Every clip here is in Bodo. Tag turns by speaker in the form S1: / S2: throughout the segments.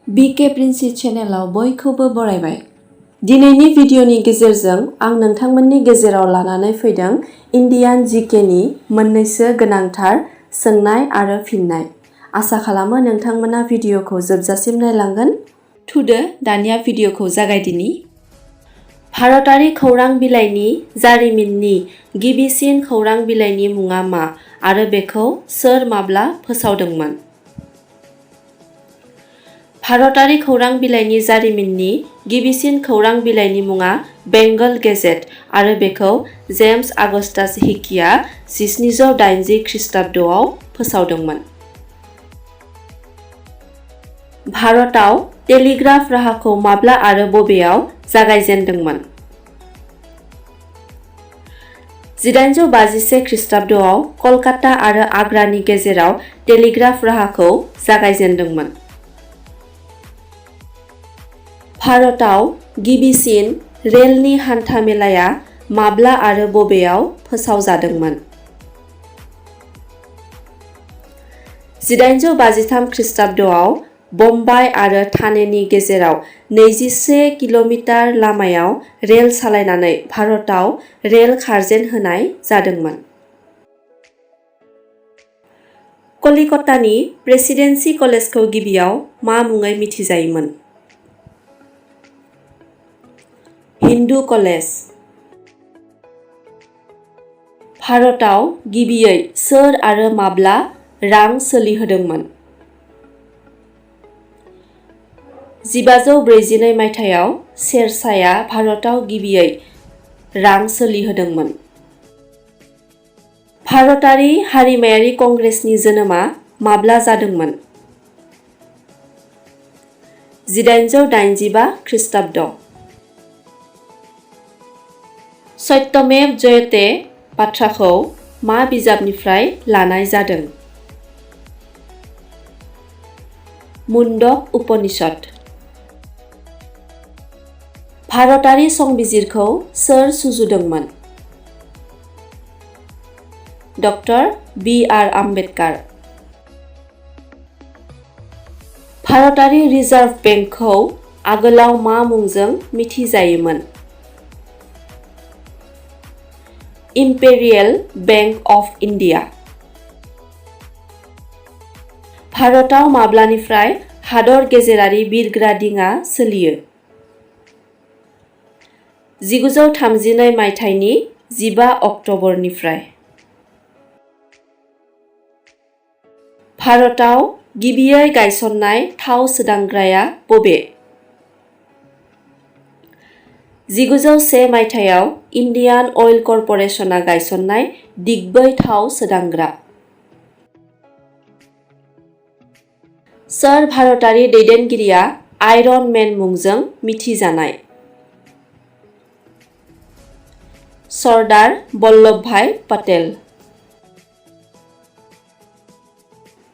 S1: BK प्रिन्सि चेनेलाव बयखौबो बरायबाय। दिनैनि भिडिअनि गेजेरजों आं नोंथांमोननि गेजेराव लानानै फैदों इन्डियान जिकेनि मोननैसो गोनांथार सोंनाय आरो फिननाय। आसा खालामो नोंथांमोना भिडिअखौ जोबजासिम नायलांगोन। थुदो दानिया भिडिअखौ जागायदिनि। भारतारि खौरां बिलाइनि जारिमिननि गिबिसिन खौरां बिलाइनि मुङा मा आरो बेखौ सोर माब्ला फोसावदोंमोन? भारतारि खौरां बिलाइनि जारिमिननि गिबिसिन खौरां बिलाइनि मुङा बेंगल गेजेट आरो बेखौ जेम्स आगस्टास हिकीआ 1780 ख्रीष्टाब्दआव फोसावदोंमोन। भारतआव टेलिग्राफ राहाखौ माब्ला आरो बबेयाव जागायजेनदोंमोन? 1851 ख्रीष्टाब्दआव कलकाता आरो आग्रानि गेजेराव टेलिग्राफ राहाखौ जागायजेनदोंमोन। भारतआव गिबिसिन रेलनि हान्था मेलाया माब्ला आरो बबेयाव फोसावजादोंमोन? 1853 ख्रीष्टाब्दआव बम्बाइ आरो ठाणेनि गेजेराव 21 किल'मिटार लामायाव रेल सालायनानै भारतआव रेल खारजेनहोनाय जादोंमोन। कलिकतानि प्रेसिडेन्सि कलेजखौ गिबियाव मा मुङै मिथिजायोमोन? हिन्दु कलेज। भारतआव गिबियै सोर आरो माब्ला रां सोलिहोदोंमोन? 1542 मायथाइयाव शेरशाहया भारतआव गिबियै रां सोलिहोदोंमोन। भारतारि हारिमायारि कंग्रेसनि जोनोमा माब्ला जादोंमोन? 1885 ख्रीष्टाब्द। सत्यमेव जयते बाथ्राखौ मा बिजाबनिफ्राय लानाय जादों? मुण्डक उपनिषद। भारतारि संबिजिरखौ सोर सुजुदोंमोन? डक्टर बि.आर. आम्बेडकार। भारतारि रिजार्भ बेंकखौ आगोलाव मा मुंजों मिथिजायोमोन? Imperial bank of India. भारतआव माब्लानिफ्राय हादर गेजेरारि बिरग्रा दिङा सोलियो? 1932 मायथाइनि 15 अक्ट'बरनिफ्राय। भारतआव गिबियै गायसननाय थाव सोदांग्राया बबे? 1901 मायथाइयाव इन्डियान अइल कर्परेसनआ गायसननाय दिग्बै थाव सोदांग्रा। सोर भारतारि दैदेनगिरिया आइरन मेन मुंजों मिथिजानाय? सरदार बल्लभभाई पटेल।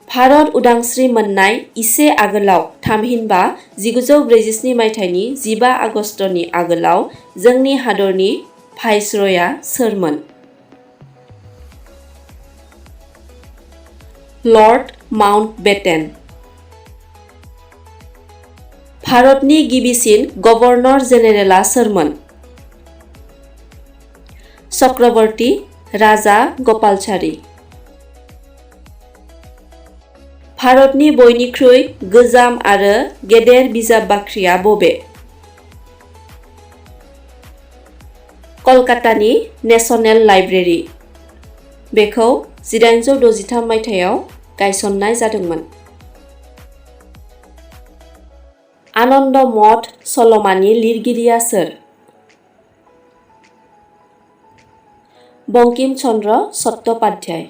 S1: भारत उदांस्रि मोननाय इसे आगोलाव थामहिनबा 1947 मायथाइनि 15 आगस्तनि आगोलाव जोंनि हादरनि भाइसरयआ सोरमोन? Lord Mountbatten. भारतनि गिबिसिन गभर्नर जेनेरेला सोरमोन? चक्रवर्ती राजा गपालचारी। भारतनि बयनिख्रुइ गोजाम आरो गेदेर बिजाब बाख्रिया बबे? कलकातानि नेशनेल लाइब्रेरि। बेखौ 1863 मायथाइयाव गायसननाय जादोंमोन। आनन्द मठ सल'मानि लिरगिरिया सोर? बंकिम चन्द्र चट्टोपाध्याय।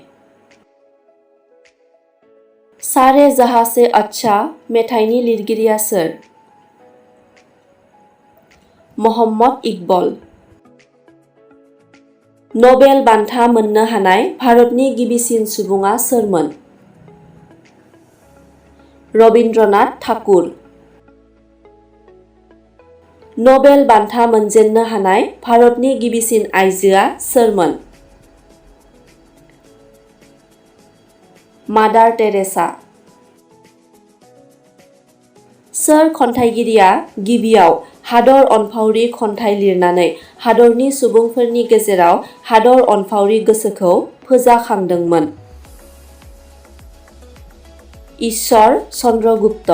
S1: सारे जहाँ से अच्छा मेथाइनि लिरगिरिया सोर? मोहम्मद इकबाल। नबेल बान्था मोननो हानाय भारतनि गिबिसिन सुबुङा सोरमोन? रबीन्द्रनाथ ठाकुर। नबेल बान्था मोनजेननो हानाय भारतनि गिबिसिन आइजोआ सोरमोन? मादार टेरेसा। सोर खन्थाइगिरिया गिबियाव हादर अनफावरि खन्थाइ लिरनानै हादरनि सुबुंफोरनि गेजेराव हादर अनफावरि गोसोखौ फोजाखांदोंमोन? ईश्वर चन्द्र गुप्त।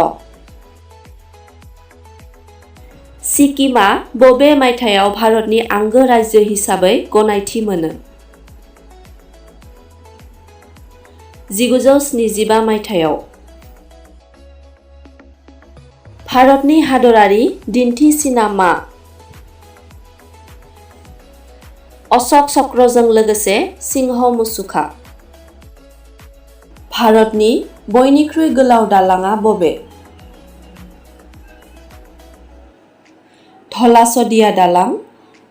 S1: सिक्किमा बबे मायथाइयाव भारतनि आंगो रायजो हिसाबै गनायथि मोनो? 1975 मायथाइयाव। भारतनि हादरारि दिन्थिसिना मा? अशोक चक्रजों लोगोसे सिंह मुसुखा। भारतनि बयनिख्रुइ गोलाव दालांआ बबे? धलासदिया दालां।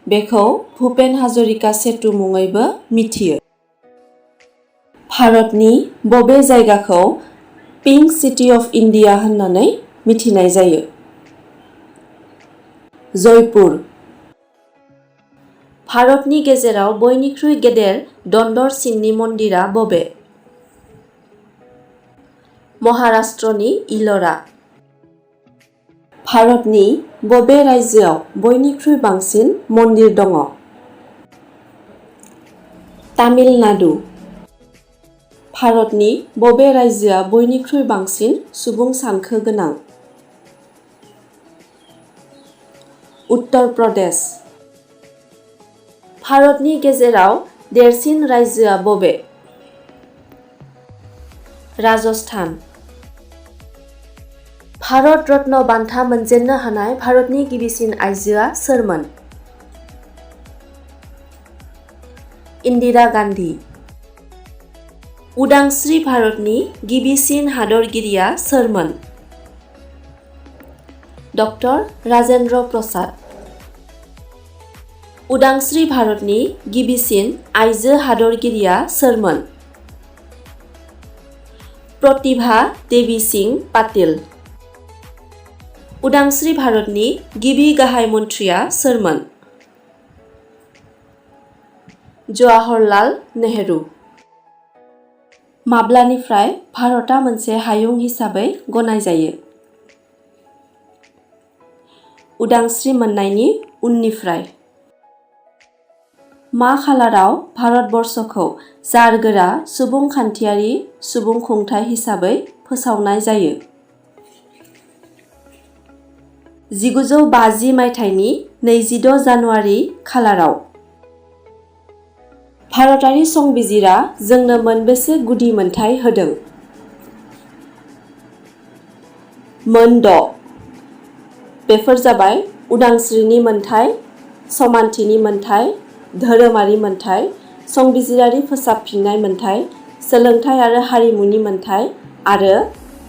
S1: बेखौ भुपेन हाजरिका सेतु मुङैबो मिथियो। भारतनि बबे जायगाखौ पिंक सिटी अफ इन्डिया होननानै मिथिनाय जायो? जयपुर। भारतनि गेजेराव बयनिख्रुइ गेदेर दन्दर सिननि मन्दिरा बबे? महाराष्ट्रनि इल'रा। भारतनि बबे रायजोआव बयनिख्रुइ बांसिन मन्दिर दङ? तामिलनाडु। भारतनि बबे रायजोआ बयनिख्रुइ बांसिन सुबुं सानखो गोनां? उत्तर प्रदेश। भारतनि गेजेराव देरसिन रायजोआ बबे? राजस्थान। भारत रत्न बान्था मोनजेननो हानाय भारतनि गिबिसिन आइजोआ सोरमोन? इन्दिरा गान्धी। उदांस्रि भारतनि गिबिसिन हादरगिरिया सोरमोन? डक्टर राजेन्द्र प्रसाद। उदांस्रि भारतनि गिबिसिन आइजो हादरगिरिया सोरमोन? प्रतिभा देवी सिंह पाटिल। उदांस्रि भारतनि गिबि गाहाय मन्थ्रिया सोरमोन? जवाहरलाल नेहरू। माब्लानिफ्राय भारतआ मोनसे हायुं हिसाबै गनायजायो? उदांस्रि मोननायनि उननिफ्राय। मा खालाराव भारतबर्षखौ जारगोरा सुबुंखान्थियारि सुबुंखुंथाइ हिसाबै फोसावनाय जायो? 1950 मायथाइनि 26 जानुवारि खालाराव। भारतारि संबिजिरा जोंनो मोनबेसे गुदि मोनथाय होदों? मोन 6। बेफोर जाबाय उदांस्रिनि मोनथाय, समानथिनि मोनथाय, धोरोमारि मोनथाय, संबिजिरारि फोसाबफिननाय मोनथाय, सोलोंथाइ आरो हारिमुनि मोनथाय आरो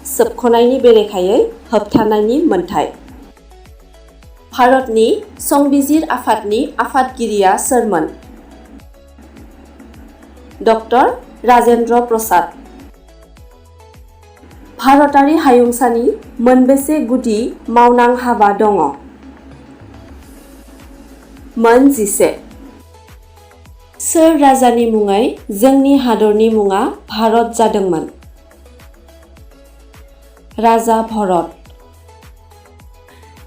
S1: सोबख'नायनि बेरेखायै होबथानायनि मोनथाय। भारतनि संबिजिर आफादनि आफादगिरिया सोरमोन? डक्टर राजेन्द्र प्रसाद। भारतारि हायुंसानि मोनबेसे गुदि मावनां हाबा दङ? मोन 11। सोर राजानि मुङै जोंनि हादरनि मुङा भारत जादोंमोन? राजा भरत।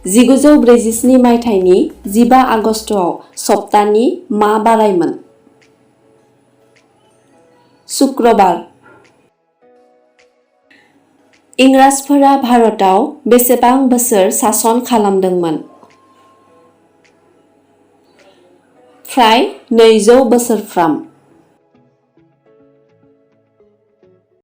S1: 1947 मायथाइनि 15 आगस्तआव सप्तानि मा बारायमोन? शुक्रबार। इंराजफोरा भारतआव बेसेबां बोसोर सासन खालामदोंमोन? फ्राय 200 बोसोरफ्राम।